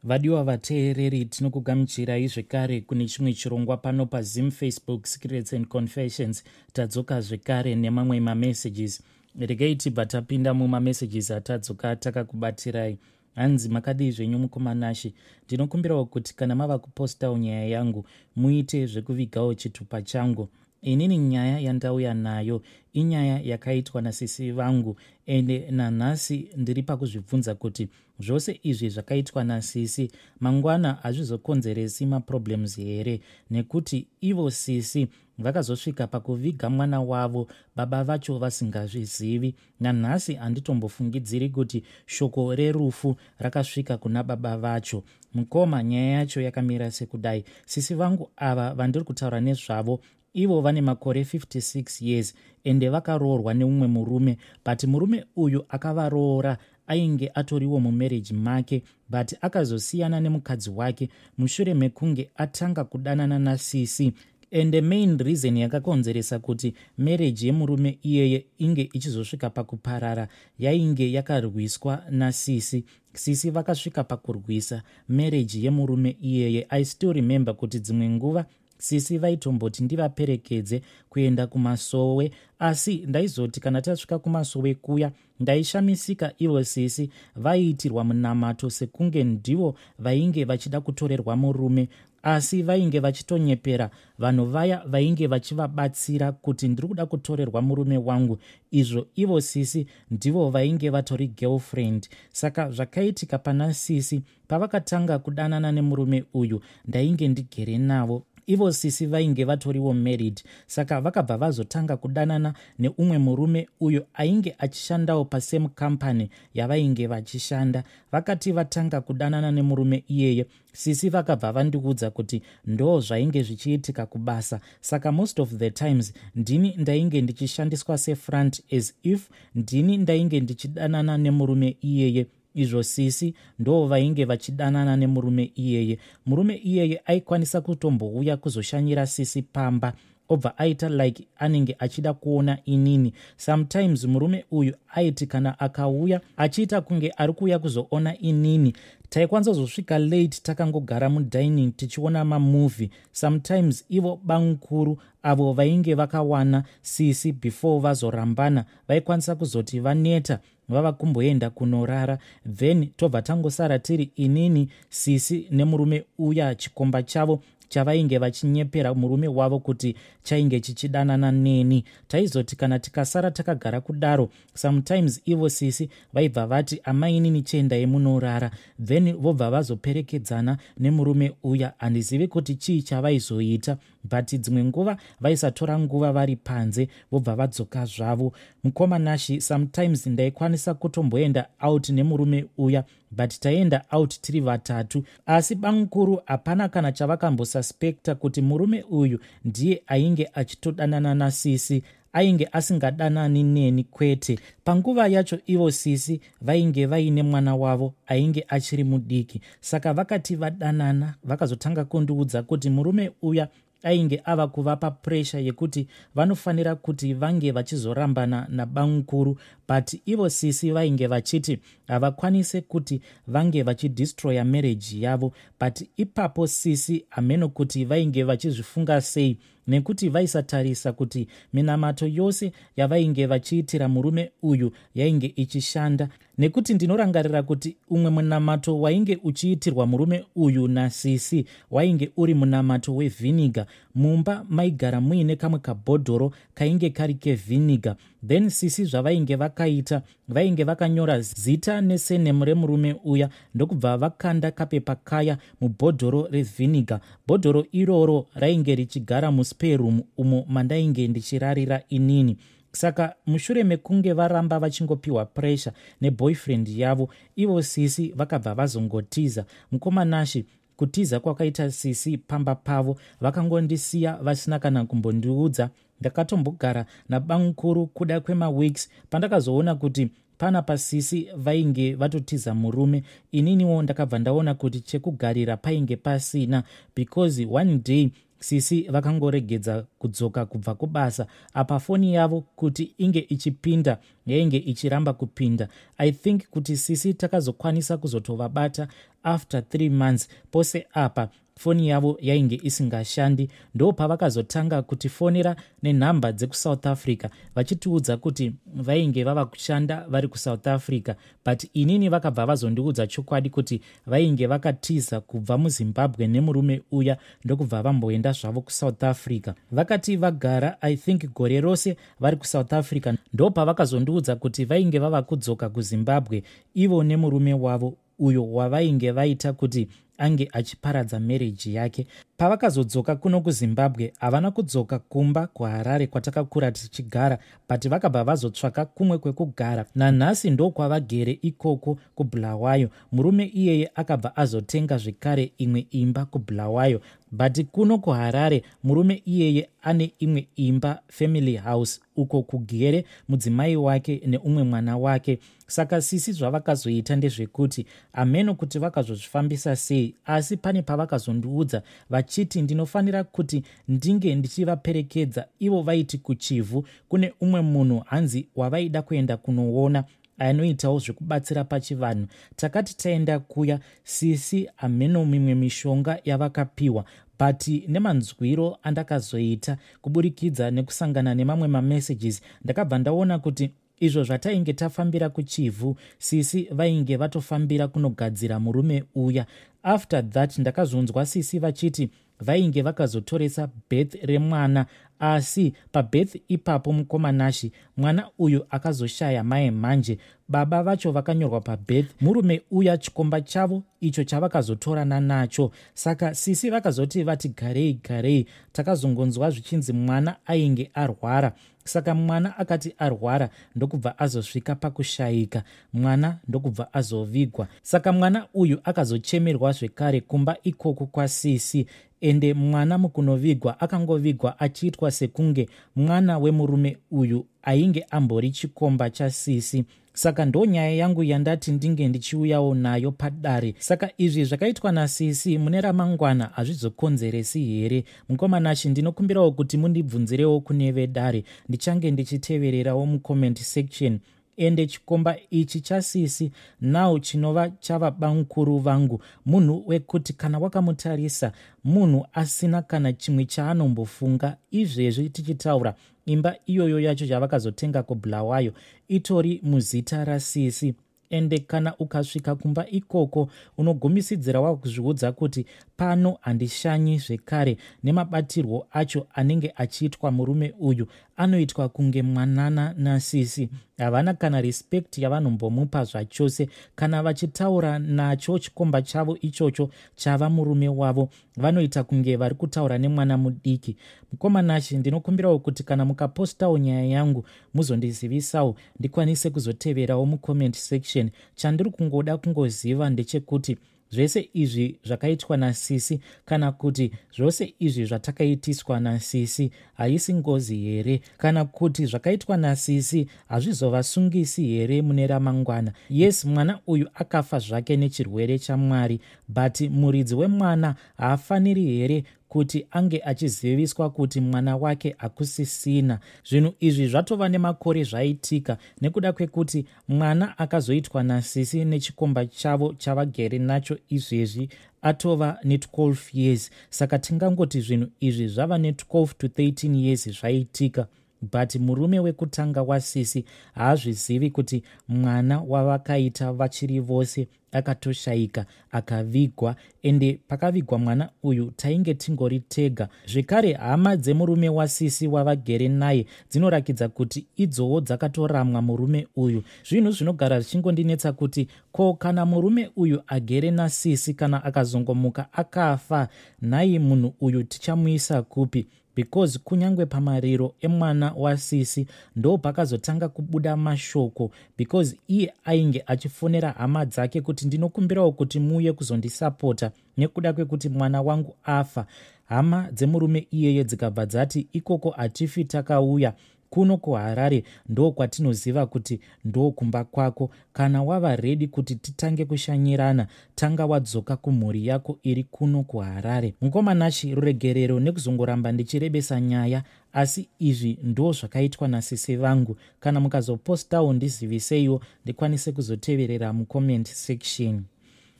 Vadiwa vateereri, tinokugamuchirai zvekare kune chimwe chirongwa pano paZim Facebook Secrets and Confessions. Tadzoka zvekare nemamwe mamessages. Regai tibva tapinda mumamessages atadzoka takakubatirai. Hanzi, makadii zvenyu mukoma Nashe? Ndinokumbirawo kuti kana mava kupostawo nyaya yangu, muite zvekuvigawo chitupa changu. Inini nyaya yandauya nayo inyaya yakaitwa nasisi vangu, ende nanhasi ndiri pakuzvibvunza kuti zvose izvi zvakaitwa nasisi mangwana hazvizokonzeresi maproblems here, nekuti ivo sisi vakazosvika pakuviga mwana wavo baba vacho vasingazvizivi. Nanhasi handitombofungidziri kuti shoko rerufu rakasvika kuna baba vacho. Mukoma, nyaya yacho yakamira sekudai. Sisi vangu ava vandiri kutaura nezvavo, ivo vane makore 56 years, ende vakaroorwa neumwe murume, but murume uyu akavaroora ainge atoriwo mumarriage make, but akazosiyana nemukadzi wake mushure mekunge atanga kudanana nasisi. Ende main reason yakakonzeresa kuti marriage yemurume iyeye inge ichizosvika pakuparara yainge yakarwiswa nasisi. Sisi vakasvika pakurwisa marriage yemurume iyeye. I still remember kuti dzimwe nguva sisi vaitomboti ndivaperekedze kuenda kumasowe, asi ndaizoti kana tasvika kumasowe kuya, ndaishamisika ivo sisi vaiitirwa munamato sekunge ndivo vainge vachida kutorerwa murume, asi vainge vachitonyepera vanhu vaya vainge vachivabatsira kuti ndiri kuda kutorerwa murume wangu, izvo ivo sisi ndivo vainge vatori girlfriend. Saka zvakaitika pana sisi, pavakatanga kudanana nemurume uyu, ndainge ndigere navo. Ivo sisi vainge vatoriwo married, saka vakabva vazotanga kudanana neumwe murume uyo ainge achishandawo pasame company yavainge vachishanda. Vakati vatanga kudanana nemurume iyeye, sisi vakabva vandiudza kuti ndo zvainge zvichiitika kubasa, saka most of the times ndini ndainge ndichishandiswa sefront, as if ndini ndainge ndichidanana nemurume iyeye, izvo sisi ndo vainge vachidanana nemurume iyeye. Murume iyeye aikwanisa kutombouya kuzoshanyira sisi pamba, obva aita like anenge achida kuona inini. Sometimes murume uyu aiti kana akauya achiita kunge ari kuuya kuzoona inini, taikwanisa kuzosvika late takangogara mudining tichiona mamovie. Sometimes ivo bamukuru avo vainge vakawana sisi before vazorambana vaikwanisa kuzoti vaneta, vava kumboenda kunorara, then tobva tangosara tiri inini, sisi nemurume uya, chikomba chavo chavainge vachinyepera murume wavo kuti chainge chichidanana neni. Taizoti kana tikasara takagara kudaro, sometimes ivo sisi vaibva vati, "Amainini, chiendai munorara," then vobva vazoperekedzana nemurume uya. Handizivi kuti chii chavaizoita, but dzimwe nguva vaisatora nguva vari panze, vobva vadzoka zvavo. Mukoma Nashe, sometimes ndaikwanisa kutomboenda out nemurume uya, but taienda out tiri vatatu, asi bamukuru hapana kana chavakambosuspecta kuti murume uyu ndiye ainge achitodanana nasisi. Ainge asingadanani neni, kwete. Panguva yacho ivo sisi vainge vaine mwana wavo ainge achiri mudiki. Saka vakati vadanana, vakazotanga kundiudza kuti murume uya ainge ava kuvapa pressure yekuti vanofanira kuti vange vachizorambana nabamukuru, but ivo sisi vainge vachiti havakwanise kuti vange vachidestroya marriage yavo. But ipapo sisi hameno kuti vainge vachizvifunga sei, nekuti vaisatarisa kuti minamato yose yavainge vachiitira murume uyu yainge ichishanda, nekuti ndinorangarira kuti umwe munamato wainge uchiitirwa murume uyu nasisi wainge uri munamato wevhiniga. Mumba maigara muine kamwe kabhodhoro kainge kari kevhiniga. Then sisi zvavainge vakaita, vainge vakanyora zita nesurname remurume uya, ndokubva vakanda kapepa kaya mubhodhoro revhiniga. Bhodhoro iroro rainge richigara muspare room umo mandainge ndichirarira inini. Saka mushure mekunge varamba vachingopiwa pressure neboyfriend yavo, ivo sisi vakabva vazongotiza. Mukoma Nashe, kutiza kwakaita sisi pamba pavo, vakangondisiya vasina kana kumbondiudza. Ndakatombogara nabamukuru kuda kwemaweeks. Pandakazoona kuti pana pasisi vainge vatotiza murume, ininiwo ndakabva ndaona kuti chekugarira painge pasina, because one day Sisi vakangoregedza kudzoka kubva kubasa. Apa foni yavo kuti inge ichipinda yainge ichiramba kupinda. I think kuti sisi takazokwanisa kuzotovabata after 3 months. Pose apa foni yavo yainge isingashandi. Ndopavakazotanga kutifonera nenhamba dzekuSouth Africa vachitiudza kuti vainge vava kushanda vari kuSouth Africa, but inini vakabva vazondiudza chokwadi kuti vainge vakatiza kubva muZimbabwe nemurume uya, ndokubva vamboenda zvavo kuSouth Africa. Vakati vagara, I think, gore rose vari kuSouth Africa, ndopavakazondiudza kuti vainge vava kudzoka kuZimbabwe ivo nemurume wavo uyo wavainge vaita kuti ange achiparadza marriage yake. Pavakazodzoka kuno kuZimbabwe, havana kudzoka kumba kuHarare kwatakakura tichigara, but vakabva vazotsvaka kumwe kwekugara. Nanhasi ndokwavagere ikoko kuBulawayo. Murume iyeye akabva azotenga zvekare imwe imba kuBulawayo, but kuno kuHarare murume iyeye ane imwe imba, family house, uko kugere mudzimai wake neumwe mwana wake. Saka sisi zvavakazoita ndezvekuti, hameno kuti vakazozvifambisa sei, asi pane pavakazondiudza vachiti ndinofanira kuti ndinge ndichivaperekedza. Ivo vaiti kuChivhu kune umwe munhu hanzi wavaida kuenda kunoona anoitawo zvekubatsira pachivanhu. Takati taenda kuya, sisi hameno mimwe mishonga yavakapiwa, but nemanzwiro andakazoita kuburikidza nekusangana nemamwe mamessages, ndakabva ndaona kuti izvo zvatainge tafambira kuChivhu, sisi vainge vatofambira kunogadzira murume uya. After that ndakazonzwa sisi vachiti vainge vakazotoresa birth remwana, asi pabirth ipapo, mukoma Nashi, mwana uyu akazoshaya mai mhanje. Baba vacho vakanyorwa pabirth murume uya, chikomba chavo icho chavakazotorana nacho. Saka sisi vakazoti vati garei garei, takazongonzwa zvichinzi mwana ainge arwara. Saka mwana akati arwara, ndokubva azosvika pakushayika mwana, ndokubva azovigwa. Saka mwana uyu akazochemerwa zvekare kumba ikoko kwasisi. Ende mwana mukunovigwa akangovigwa achiitwa sekunge mwana wemurume uyu ainge ambori chikomba chasisi. Saka ndo nyaya yangu yandati ndinge ndichiuyawo nayo padare. Saka izvi zvakaitwa nasisi mune ramangwana hazvizokonzeresi here, mukoma Nashi? Ndinokumbirawo kuti mundibvunzirewo kune vedare. Ndichange ndichitevererawo mucomment section. Ende chikomba ichi chasisi now chinova chavabamukuru vangu, munhu wekuti kana wakamutarisa, munhu asina kana chimwe chaanombofunga. Izvezvi tichitaura, imba iyoyo yacho yavakazotenga kuBulawayo itori muzita rasisi. Ende kana ukasvika kumba ikoko, unogumisidzira wakuzviudza kuti pano handishanyi zvekare, nemabatirwo acho anenge achiitwa murume uyu. Anoitwa kunge mwanana nasisi. Havana kana respect yavanombomupa zvachose. Kana vachitaura nacho chikomba chavo ichocho chava murume wavo, vanoita kunge vari kutaura nemwana mudiki. Mukoma Nashi, ndinokumbirawo kuti kana mukapostawo nyaya yangu, muzondizivisawo ndikwanise kuzoteverawo mucomment section. Chandiri kungoda kungoziva ndechekuti zvese izvi zvakaitwa nasisi, kana kuti zvose izvi zvatakaitiswa nasisi, haisi ngozi here? Kana kuti zvakaitwa nasisi hazvizovasungisi here mune ramangwana? Yes, mwana uyu akafa zvake nechirwere chaMwari, but muridzi wemwana haafaniri here kuti ange achiziviswa kuti mwana wake hakusisina? Zvinhu izvi zvatova nemakore zvaitika, nekuda kwekuti mwana akazoitwa nasisi nechikomba chavo chavagere nacho izvezvi atova ne12 years. Saka tingangoti zvinhu izvi zvava ne12 to 13 years zvaitika, but murume wekutanga wasisi haazvizivi kuti mwana wavakaita vachiri vose akatoshayika, akavigwa. Ende pakavigwa mwana uyu tainge tingori tega zvekare. Hama dzemurume wasisi wavagere naye dzinorakidza kuti idzowo dzakatoramwa murume uyu. Zvinhu zvinogara zvichingondinetsa kuti ko kana murume uyu agere nasisi, kana akazongomuka akafa, nhai munhu uyu tichamuisa kupi? Because kunyange pamariro emwana wasisi ndo pakazotanga kubuda mashoko, because iye ainge achifonera hama dzake kuti ndinokumbirawo kuti muuye kuzondisapota nekuda kwekuti mwana wangu afa. Hama dzemurume iyeye dzikabva dzati ikoko hatifi takauya. Kuno kuHarare ndokwatinoziva kuti ndokumba kwako. Kana wava ready kuti titange kushanyirana, tanga wadzoka kumhuri yako iri kuno kuHarare. Mukoma Nashi, ruregerero nekuzongoramba ndichirebesa nyaya, asi izvi ndo zvakaitwa nasisi vangu. Kana mukazopostawo ndiziviseiwo ndikwanise kuzoteverera mucomment section.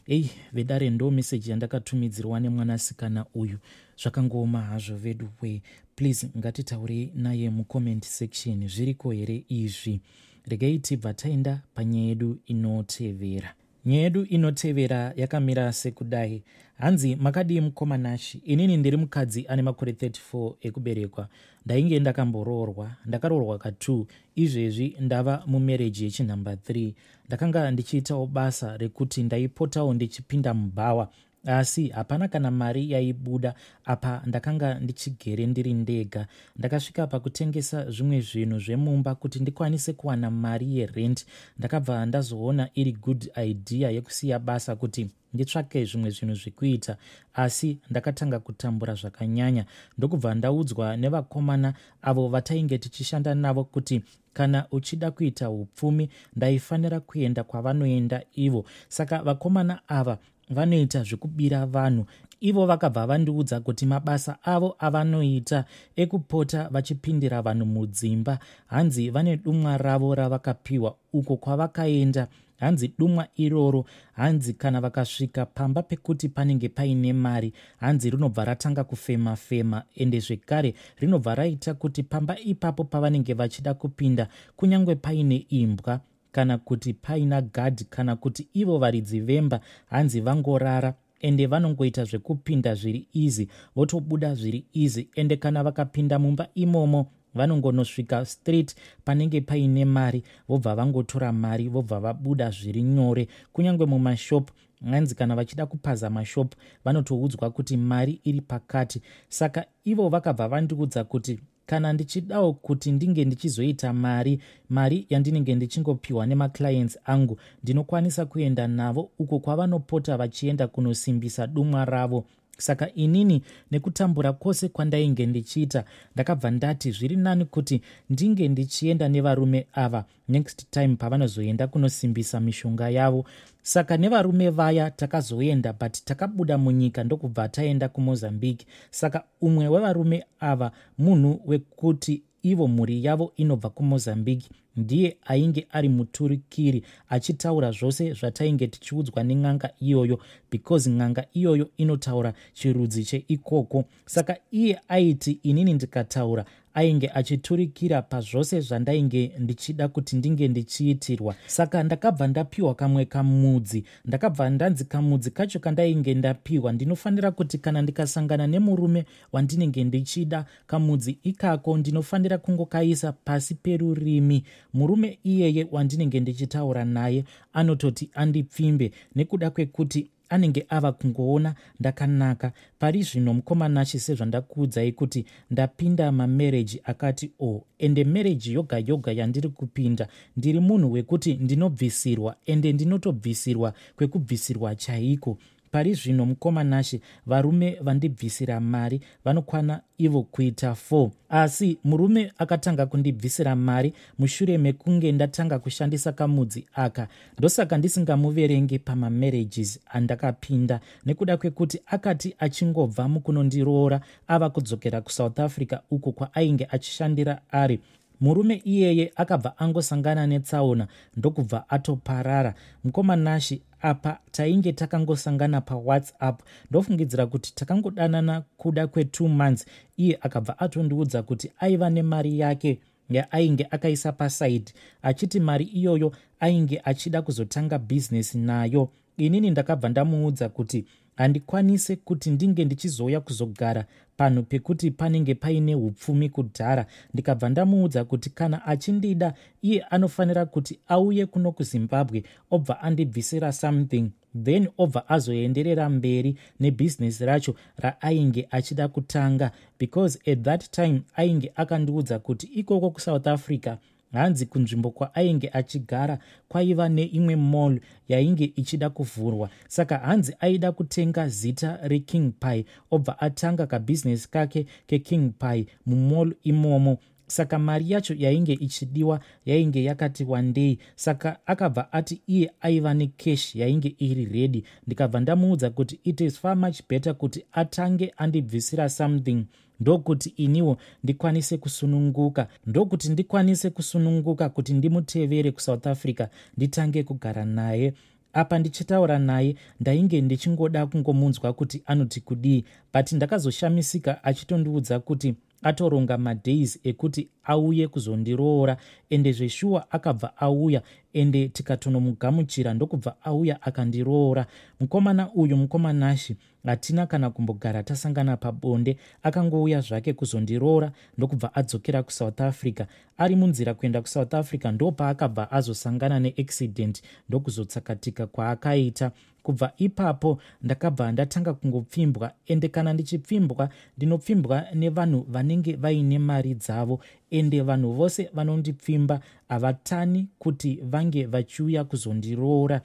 Ei vedare, ndo meseji yandakatumidzirwa nemwanasikana uyu. Zvakangooma hazvo vedu we. Please ngatitaurei naye mucomment section, zviriko here izvi? Regai tibva taenda panyaya yedu inotevera. Nyaya yedu inotevera yakamira sekudai. Hanzi, makadii mukoma Nashi? Inini ndiri mukadzi ane makore 34 ekuberekwa. Ndainge ndakamboroorwa, ndakaroorwa ka2. Izvezvi ndava mumarriage yechinhamba 3. Ndakanga ndichiitawo basa rekuti ndaipotawo ndichipinda mubhawa, asi hapana kana mari yaibuda. Apa ndakanga ndichigere ndiri ndega. Ndakasvika pakutengesa zvimwe zvinhu zvemumba kuti ndikwanise kuwana mari yerent. Ndakabva ndazoona iri good idea yekusiya basa kuti nditsvake zvimwe zvinhu zvekuita, asi ndakatanga kutambura zvakanyanya. Ndokubva ndaudzwa nevakomana avo vatainge tichishanda navo kuti kana uchida kuita upfumi, ndaifanira kuenda kwavanoenda ivo. Saka vakomana ava vanoita zvekubira vanhu. Ivo vakabva vandiudza kuti mabasa avo avanoita ekupota vachipindira vanhu mudzimba, hanzi vane dumwa ravo ravakapiwa uko kwavakaenda. Hanzi dumwa iroro, hanzi kana vakasvika pamba pekuti panenge paine mari, hanzi rinobva ratanga kufema fema, ende zvekare rinobva raita kuti pamba ipapo pavanenge vachida kupinda, kunyange paine imbwa kana kuti paina gadhi kana kuti ivo varidzi vemba, hanzi vangorara, ende vanongoita zvekupinda zviri easy, votobuda zviri easy. Ende kana vakapinda mumba imomo, vanongonosvika straight panenge paine mari, vobva vangotora mari, vobva vabuda zviri nyore. Kunyange mumashopu, hanzi kana vachida kupaza mashopu, vanotoudzwa kuti mari iri pakati. Saka ivo vakabva vandiudza kuti kana ndichidawo kuti ndinge ndichizoita mari, mari yandinenge ndichingopiwa nemaclients angu, ndinokwanisa kuenda navo uko kwavanopota vachienda kunosimbisa dumwa ravo. Saka inini nekutambura kwose kwandainge ndichiita, ndakabva ndati zviri nani kuti ndinge ndichienda nevarume ava next time pavanozoenda kunosimbisa mishonga yavo. Saka nevarume vaya takazoenda, but takabuda munyika ndokubva taenda kuMozambique. Saka umwe wevarume ava munhu wekuti ivo mhuri yavo inobva kuMozambique. Ndiye ainge ari muturikiri achitaura zvose zvatainge tichiudzwa nen'anga iyoyo, because n'anga iyoyo inotaura chirudzi cheikoko. Saka iye aiti inini ndikataura, ainge achiturikira pazvose zvandainge ndichida kuti ndinge ndichiitirwa. Saka ndakabva ndapiwa kamwe kamudzi. Ndakabva ndanzi kamudzi kacho kandainge ndapiwa, ndinofanira kuti kana ndikasangana nemurume wandinenge ndichida, kamudzi ikako ndinofanira kungokaisa pasi perurimi. Murume iyeye wandinenge ndichitaura naye anototi andipfimbe nekuda kwekuti anenge ava kungoona ndakanaka. Pari zvino, mukoma Nashi, sezvandakuudzai kuti ndapinda mamarriage akati o ende marriage yoga yoga yandiri kupinda, ndiri munhu wekuti ndinobvisirwa, ende ndinotobvisirwa kwekubvisirwa chaiko. Pari zvino, mukoma Nashi, varume vandibvisira mari vanokwana ivo kuita 4. Asi murume akatanga kundibvisira mari mushure mekunge ndatanga kushandisa kamudzi aka, ndosaka ndisingamuverengi pamamarriages andakapinda, nekuda kwekuti akati achingobva mukunondiroora ava kudzokera kuSouth Africa uko kwaainge achishandira ari, murume iyeye akabva angosangana netsaona ndokubva atoparara. Mukoma Nashi, apa tainge takangosangana paWhatsApp. Ndofungidzira kuti takangodanana kuda kwe2 months. Iye akabva atondiudza kuti aiva nemari yake yaainge akaisa paside, achiti mari iyoyo ainge achida kuzotanga bhizinesi nayo. Inini ndakabva ndamuudza kuti handikwanise kuti ndinge ndichizouya kuzogara panhu pekuti panenge paine upfumi kudhara. Ndikabva ndamuudza kuti kana achindida iye, anofanira kuti auye kuno kuZimbabwe, obva andibvisira something, then obva azoenderera mberi nebhizinesi racho raainge achida kutanga, because at that time ainge akandiudza kuti ikoko kuSouth Africa, hanzi kunzvimbo kwaainge achigara kwaiva neimwe mall yainge ichida kuvhurwa. Saka hanzi aida kutenga zita reKing Pie, obva atanga kabhizinesi kake keKing Pie mumall imomo. Saka mari yacho yainge ichidiwa yainge yakati wandei, saka akabva ati iye aiva necash yainge iri ready. Ndikabva ndamuudza kuti it is far much better kuti atange andibvisira something, ndokuti iniwo ndikwanise kusununguka, ndokuti ndikwanise kusununguka kuti ndimutevere kuSouth Africa, nditange kugara naye. Apa ndichitaura naye ndainge ndichingoda kungomunzwa kuti anoti kudii, but ndakazoshamisika achitondiudza kuti atoronga madays ekuti auye kuzondiroora. Ende zveshuwa akabva auya, ende tikatonomugamuchira, ndokubva auya akandiroora. Mukomana uyu, mukomanashi, hatina kana kumbogara tasangana pabonde. Akangouya zvake kuzondiroora, ndokubva adzokera kuSouth Africa. Ari munzira kuenda kuSouth Africa ndopaakabva azosangana neaccident, ndokuzotsakatika kwaakaita. Kubva ipapo ndakabva ndatanga kungopfimbwa, ende kana ndichipfimbwa ndinopfimbwa nevanhu vanenge vaine mari dzavo, ende vanhu vose vanondipfimba havatani kuti vange vachiuya kuzondiroora.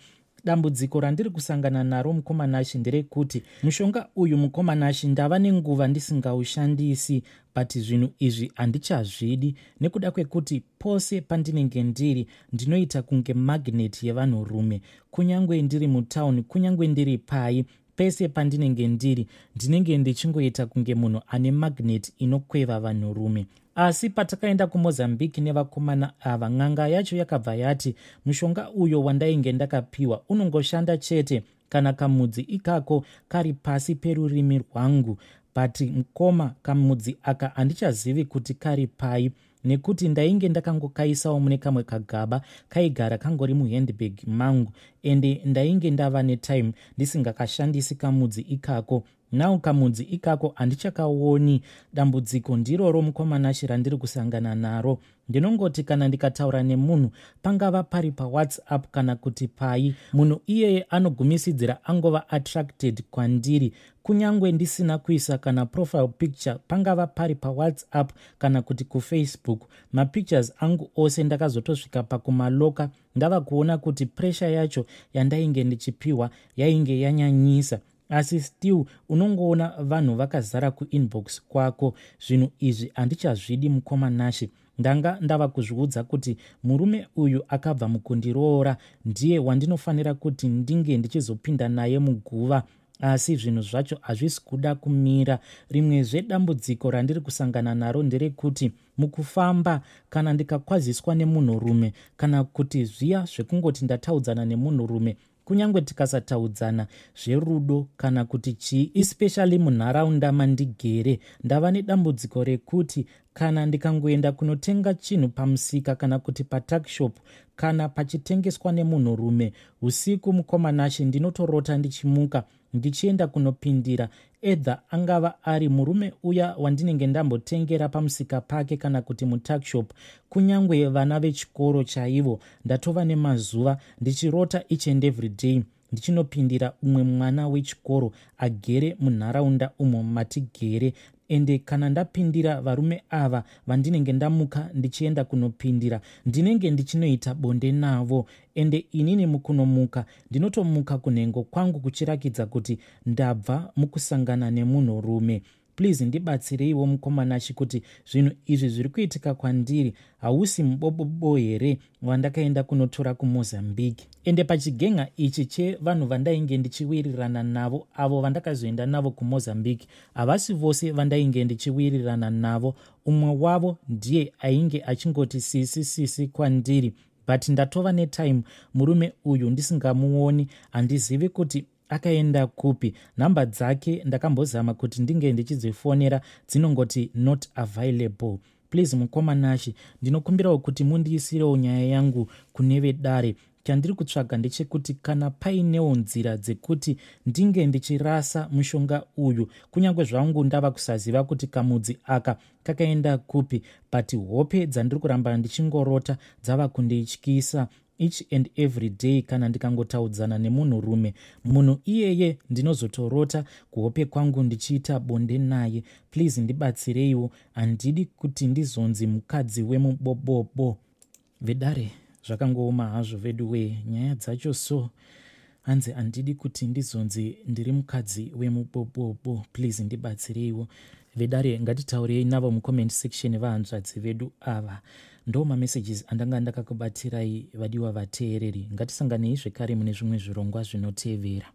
Dambudziko randiri kusangana naro, mukomanashi, nderekuti mushonga uyu, mukomanashi, ndava nenguva ndisingaushandisi, but zvinhu izvi handichazvidi nekuda kwekuti pose pandinenge ndiri ndinoita kunge magnet yevanhurume. Kunyange ndiri mutauni, kunyange ndiri pai, pese pandinenge ndiri ndinenge ndichingoita kunge munhu ane magnet inokweva vanhurume. Asi patakaenda kuMozambique nevakomana ava, n'anga yacho yakabva yati mushonga uyo wandainge ndakapiwa unongoshanda chete kana kamudzi ikako kari pasi perurimi rwangu. But mukoma, kamudzi aka handichazivi kuti kari pai, nekuti ndainge ndakangokaisawo mune kamwe kagaba kaigara kangori muhandbag mangu, ende ndainge ndava netime ndisingakashandisi kamudzi ikako. Now kamudzi ikako handichakaoni. Dambudziko ndiroro, mukomanashi, randiri kusangana naro. Ndinongoti kana ndikataura nemunhu, pangava pari paWhatsApp kana kuti pai, munhu iyeye anogumisidzira angova attracted kwandiri, kunyange ndisina kuisa kana profile picture, pangava pari paWhatsApp kana kuti kuFacebook. Mapictures angu ose ndakazotosvika pakumaloka, ndava kuona kuti pressure yacho yandainge ndichipiwa yainge yanyanyisa. Asi still unongoona vanhu vakazara kuinbox kwako. Zvinhu izvi handichazvidi, mukoma Nashe. Ndanga ndava kuzviudza kuti murume uyu akabva mukundiroora ndiye wandinofanira kuti ndinge ndichizopinda naye muguva, asi zvinhu zvacho hazvisi kuda kumira. Rimwezve dambudziko randiri kusangana naro nderekuti mukufamba, kana ndikakwaziswa nemunhurume, kana kuti zviya zvekungoti ndataudzana nemunhurume, kunyange tikasataudzana zverudo kana kuti chii, especially munharaunda mandigere, ndava nedambudziko rekuti kana ndikangoenda kunotenga chinhu pamusika kana kuti patuckshop, kana pachitengeswa nemunhurume, usiku, mukomanashe, ndinotorota ndichimuka ndichienda kunopindira, either angava ari murume uya wandinenge ndambotengera pamusika pake kana kuti mutuckshop. Kunyange vana vechikoro chaivo, ndatova nemazuva ndichirota each and every day ndichinopindira umwe mwana wechikoro agere munharaunda umo matigere. Ende kana ndapindira varume ava vandinenge ndamuka ndichienda kunopindira, ndinenge ndichinoita bonde navo. Ende inini mukunomuka ndinotomuka kunhengo kwangu kuchirakidza kuti ndabva mukusangana nemunhurume. Please ndibatsireiwo, mukomanashi, kuti zvinhu izvi zviri kuitika kwandiri hausi mubobobo here wandakaenda kunotora kuMozambique? Ende pachigenga ichi chevanhu vandainge ndichiwirirana navo, avo vandakazoenda navo kuMozambique, havasi vose vandainge ndichiwirirana navo. Umwe wavo ndiye ainge achingoti sisi, sisi kwandiri, but ndatova netime murume uyu ndisingamuoni. Handizivi kuti akaenda kupi. Nhamba dzake ndakambozama kuti ndinge ndichidzifonera, dzinongoti not available. Please, mukoma Nashi, ndinokumbirawo kuti mundiisirewo nyaya yangu kune vedare. Chandiri kutsvaga ndechekuti kana painewo nzira dzekuti ndinge ndichirasa mushonga uyu, kunyange zvangu ndava kusaziva kuti kamudzi aka kakaenda kupi, but hope dzandiri kuramba ndichingorota dzava kundityisa. Each and every day kana ndikangotaudzana nemunhurume, munhu iyeye ndinozotorota kuhope kwangu ndichiita bonde naye. Please ndibatsireiwo, handidi kuti ndizonzi mukadzi wemubobobo. Vedare, zvakangooma hazvo vedu wee, nyaya dzacho so. Hanzi handidi kuti ndizonzi ndiri mukadzi wemubobobo, please ndibatsireiwo. Vedare, ngatitaurei navo mucomment section vahanzvadzi vedu ava. Ndo mamessages andanga ndakakubatirai, vadiwa vateereri. Ngatisanganei zvekare mune zvimwe zvirongwa zvinotevera.